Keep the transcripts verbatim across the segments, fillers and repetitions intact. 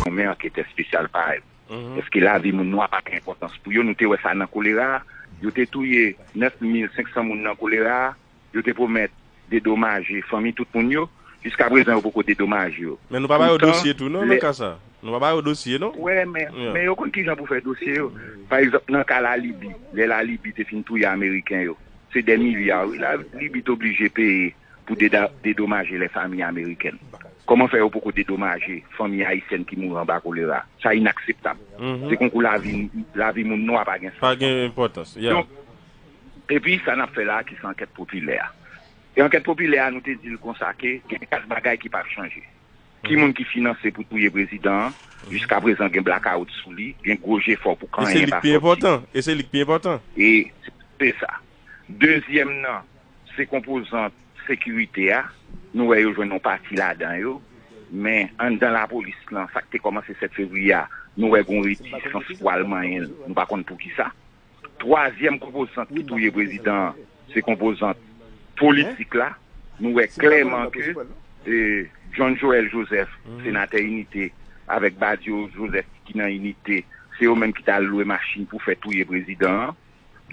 nonmen anketè espesyal parèy. Èske lavi moun nwa pa gen enpòtans pou yo? Nou te wè sa nan kolera a. Yo te touye nèf mil senk san moun nan kolera a. Yo te pwomèt dedomaje fanmi tout moun yo. Jiskaprezan, yo poko dedomaje yo. Men nou pa ba yo dosye tou, non, nan ka sa. Nou pa ba yo dosye, non? Wè, men, men yo konn kijan pou fè dosye yo. Pa egzanp, nan ka Lalibi, lè Lalibi te fin touye Ameriken yo, se dè milya, wi, Lalibi te oblije peye pou deda- dedomaje lè fanmi amerikèn. Kòman fè yo poko dedomaje fanmi ayisyèn ki mouri anba kolera? Sa inakseptab. Se konkou lavi, lavi moun nwa pa gen sans. Pa gen enpòtans. Donk, epi sa n ap fè la a ki se ankèt popilè a. E ankèt popilè a, nou te di l konsa ke gen kat bagay ki p ap chanje. Ki moun ki finanse pou touye prezidan an? Jiskaprezan gen blakawout sou li, gen gwo jefò pou kanyen pa sòti. E se li k pi enpòtan. E se li k pi enpòtan. E se sa. Dezyèm nan, se konpozant sekirite a. Nou wè yo jwenn yon pati ladan yo. Men anndan lapolis lan, sa k te kòmanse sèt fevriye a, nou wè gen yon retisans pou al manyen l. Nou pa konn poukisa. Twazyèm konpozant ki touye prezidan an, se konpozant politik la. Nou wè klèman ke e, John Joël Joseph, senatè Inite, avèk Badio Joseph ki nan Inite, se yo menm ki t al lwe machin pou fè touye prezidan an.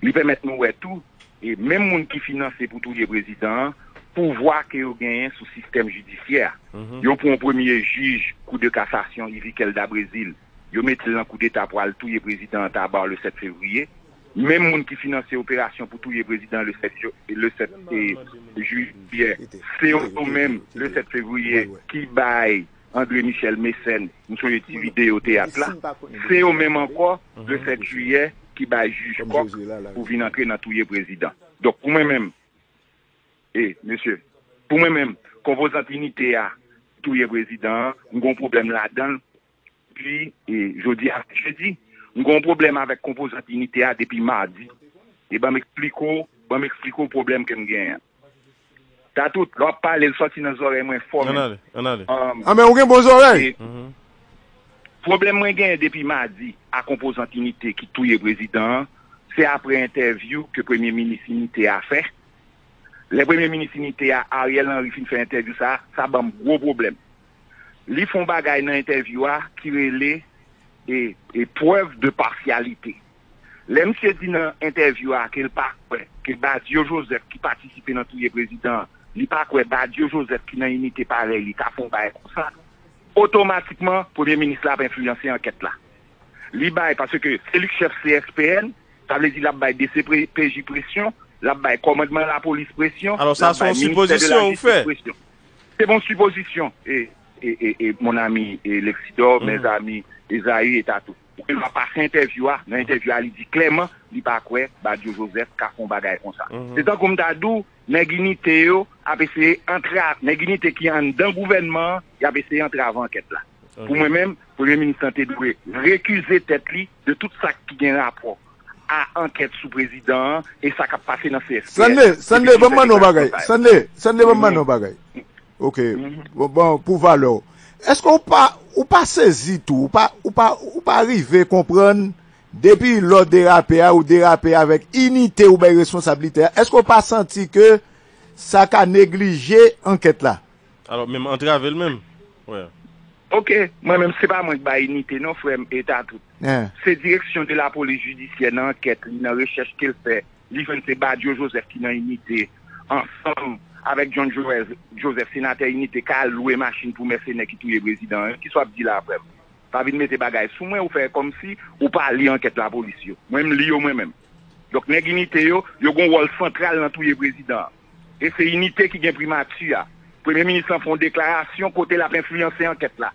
Li pèmèt nou wè tou, e menm moun ki finanse pou touye prezidan an, pouvwa ke yo genyen sou sistèm jidisyè a. Yo pran premye jij Kou de Kasasyon, Yvikel da Brezil, yo mete l nan koudeta pou al touye prezidan an Tabar le sèt fevriye. Menm moun ki finanse operasyon pou touye prezidan le sèt, le sèt jiyè, se yo menm le sèt fevriye ki bay André Michel Mécène, m sonje ti videyo teyat la, se yo menm ankò, le sèt jiyè, ki bay jij Kòk pou vin antre nan touye prezidan. Donk, pou mwen menm, e, mesye, pou mwen menm, konpozant Inite a touye prezidan an, m gon pwoblèm ladan l, depi, e, jodi a jedi. M gon pwoblèm avèk konpozant Inite a depi madi. E ban m eksplike w, ban m eksplike w pwoblèm ke m genyen an. Tatout, lè w ap pale, l sòti nan zòrèy mwen fò menm. Ann ale, ann ale. Ah, men ou gen bon zòrèy. E pwoblèm mwen genyen depi madi a konpozant Inite ki touye prezidan an, se apre entèvyou ke premye minis Inite a fè. Lè premye minis Inite a, Ariel Henry, fin fè entèvyou sa a, sa ban m gwo pwoblèm. Li fè yon bagay nan entèvyou a ki rele e, e preuve de partialité. Lè misye di nan entèvyou a ke l pa kwè ke Badio Joseph ki patisipe nan touye prezidan an, li pa kwè Badio Joseph ki nan Inite parèy li ka fè yon bagay konsa, otomatikman, premye minis la ap enfliyanse ankèt la. Li bay, paske se li k chèf C S P N, sa vle di l ap bay D C P J presyon, l ap bay kòmandman lapolis presyon, l ap bay ministè de lajistis presyon. Se yon sipozisyon, e, e, e, e, mon ami, e, Lexidor, mes amis, Esaü e Tatou. Ou gen dwa pase entèvyou a, nan entèvyou a, li di klèman, li pa kwè Badio Joseph ka fè yon bagay konsa. Se tankou m ta di w, nèg Inite yo ap eseye antra-, nèg Inite ki anndan gouvènman an, y ap eseye antrave ankèt la. Pou mwen menm, premye minis lan te dwe rekize tèt li de tout sa ki gen rapò a ankèt sou prezidan an e sa k ap pase nan C S P N. Sanle, Sanle, ban m mande yon bagay. Sanle, Sanle, ban m mande yon bagay. Ok. Bon, bon, pou valè w. Èske ou pa, ou pa sezi tou, ou pa, ou pa, ou pa rive konprann depi lè w derape a, ou derape avèk Inite ou bay responsablite a, èske ou pa santi ke sa ka neglije ankèt la? Alò, menm antrave l menm. Wè. Ok, mwen menm, se pa mwen k bay Inite non, frè m, e Tatout. Se Direction de la Police Judiciaire nan ankèt li, nan rechèch ke l fè, li jwenn se Badio Joseph ki nan Inite, ansanm avèk John Joël Joseph, senatè Inite, k al lwe machin pou mèsenè ki touye prezidan an. Kisa w ap di la, frè m? Pa vin mete bagay sou mwen, ou fè kòmsi ou pa li ankèt lapolis yo. Mwen, m li yo mwen menm. Donk, nèg Inite yo, yo gen yon wòl santral nan touye prezidan an. E se Inite ki gen primati a. Premye minis lan fè yon deklarasyon kote l ap enfliyanse ankèt la.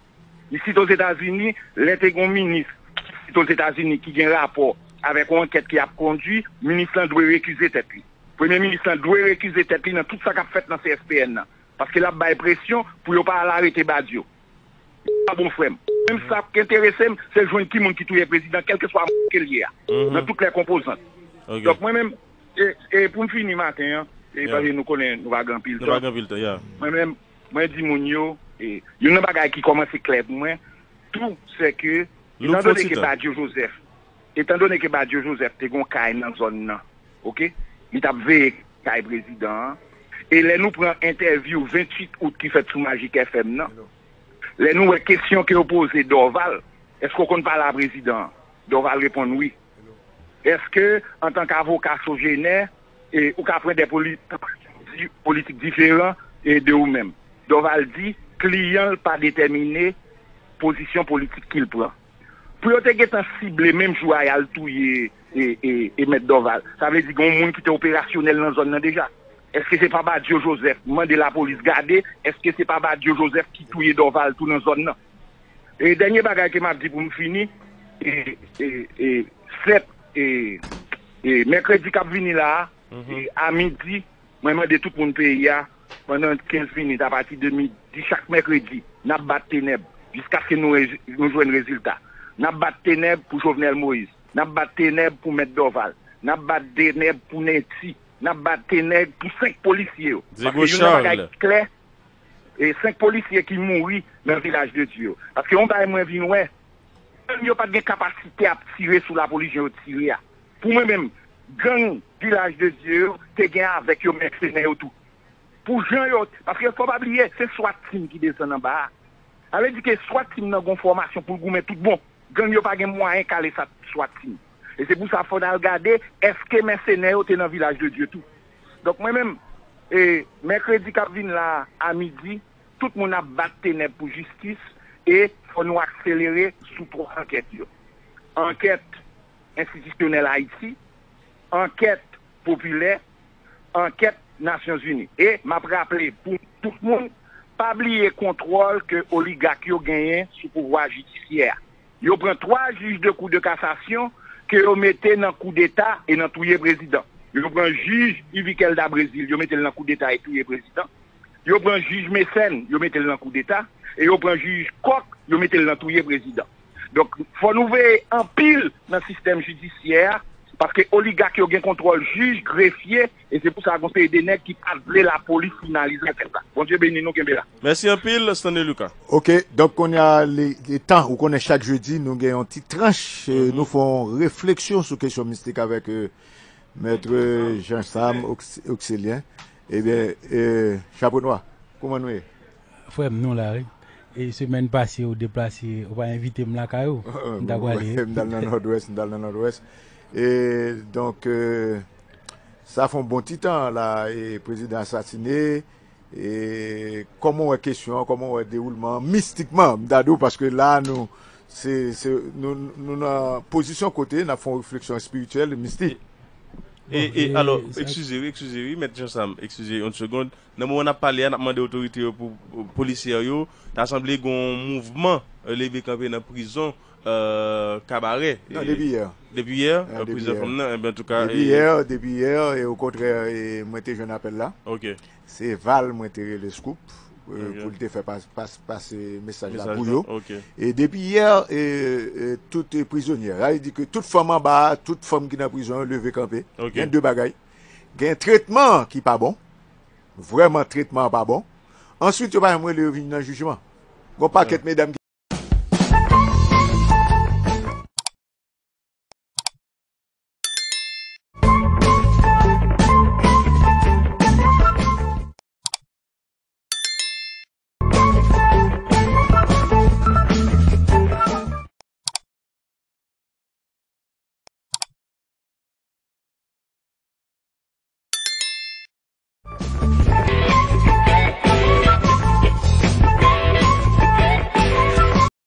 Isit Ozetazini, lè te gen yon minis isit Ozetazini ki gen rapò avèk yon ankèt ki ap kondui, minis lan dwe rekize tèt li. Premye minis lan dwe rekize tèt li nan tout sa k ap fèt nan C S P N nan. Paske l ap bay presyon pou yo pa al arete Badio. Pa bon, frè m. Menm sa k enterese m, se jwenn ki moun ki touye prezidan, kèlkeswa moun ke l ye a, nan tout lè konpozant. Donk, mwen menm, e, e pou m fini maten an, e paske nou konnen nou pa gen anpil tan. Nou pa gen anpil tan, ya. Mwen menm, mwen di moun yo, e, youn nan bagay ki kòmanse klè pou mwen tou, se ke, etandone ke Badio Joseph, etandone ke Badio Joseph te gen yon kay nan zòn nan, ok? Li t ap veye kay prezidan an. E lè nou pran entèvyou venntuit out ki fèt sou Magic F M nan, Lè nou wè kesyon ke yo poze Dorval, èske w konn pale a prezidan an? Dorval reponn wi. Èske, antanke avoka Sogener, e, ou ka pran de poli- di- politik diferan e de ou menm? Dorval di, kliyan l pa detèmine pozisyon politik ke l pran. Pou yo te gentan sible menm jou a y al touye e, e, e Mèt Dorval, sa vle di gen yon moun ki te operasyonèl nan zòn nan deja. Èske se pa Badio Joseph? M mande lapolis gade, èske se pa Badio Joseph ki touye Dorval tou nan zòn nan? E dènye bagay ke m ap di pou m fini, e, e, e, sèt, e, e, mèkredi k ap vini la a, e, a midi, mwen mande tout moun peyi a, pandan kenz minit, apati de midi, chak mèkredi, n ap bat tenèb jiskaske nou, nou jwenn rezilta. N ap bat tenèb pou Jovenel Moïse. N ap bat tenèb pou Mèt Dorval. N ap bat tenèb pou Netty. N ap bat tenèb pou senk polisye yo. Paske youn nan bagay ki klè, e senk polisye ki mouri nan Vilaj de Dye yo. Paske yon bagay mwen vin wè, gang yo pa t gen kapasite ap tire sou lapolis jan yo tire a. Pou mwen menm, gang Vilaj de Dye yo te gen avèk yo mèsenè yo tou. Pou jan yo, paske fò pa bliye, se swat team ki desann anba a. Sa vle di ke swat team nan gon fòmasyon pou l goumen tout bon. Gang yo pa gen mwayen kale sa swat team. E se pou sa fò n al gade, èske mèsenè yo te nan Vilaj de Dye tou? Donk mwen menm, e, mèkredi k ap vin la a midi, tout moun ap bat tenèb pou jistis e fò nou akselere sou twa ankèt yo. Ankèt enstitisyonèl Ayiti, ankèt popilè, ankèt Nasyonzini. E m ap raple pou tout moun, pa bliye kontwòl ke oligak yo genyen sou pouvwa jidisyè a. Yo pran twa jij de kou de kasasyon ke yo mete nan koudeta e nan touye prezidan. Yo pran jij Yvikel Dabrezil, yo mete l nan koudeta e touye prezidan. Yo pran jij Mecène, yo mete l nan koudeta. E yo pran jij Kòk, yo mete l nan touye prezidan. Donk, fò nou veye anpil nan sistèm jidisyè a, paske oligak yo gen kontwòl jij, grefye, e se pou sa gon seri de nèg ki pa t vle lapolis finalize ankèt la. Bondye beni nou, kenbe la. Mèsi anpil, Stanley Lucas. Ok, donk kounye a, li, li tan, ou konnen chak jedi, nou gen yon ti tranch, e, nou fè yon refleksyon sou kesyon mistik avèk, e, Mèt Jean Sam Ox- Oxélien. Ebyen, e, Chapo Nwa, kòman nou ye? Frè m, nou la, wi. E semèn pase, ou deplase, ou pa envite m lakay ou. M ta prale, wi. M t al nan Nòdwès, m t al nan Nòdwès. E donk, e, sa fè yon bon ti tan la, e prezidan asasine. E kòman w wè kesyon an, kòman w wè dewoulman an, mistikman, m ta di w, paske la, nou, se, se, nou, nou nan pozisyon kote n ap fè yon refleksyon espirityèl, mistik. E, e, alò, eskize wi, eskize wi, Mèt Jean Sam, eskize yon segonn. Nan moman n ap pale a, n ap mande otorite yo pou, pou polisyè yo, ta sanble gen yon mouvman, e, leve kanpe nan prizon, e, Kabarè. Non, e, depi yè. Depi yè, e, prizon fanm nan, enben, antouka, depi yè, depi yè, e okontrè, e, mwen te jwenn apèl la. Ok. Se Val mwen te rele Scoop, e, pou l te fè pas- pas- pase mesaj la pou yo. E depi yè, e, e, tout, e, prizonye, sa vle di ke tout fanm anba a, tout fanm ki nan prizon yo leve kanpe. Gen de bagay. Gen tretman ki pa bon. Vrèman, tretman an pa bon. Answit, yo pa janm rele yo vin nan jijman. Gon pakèt medam ki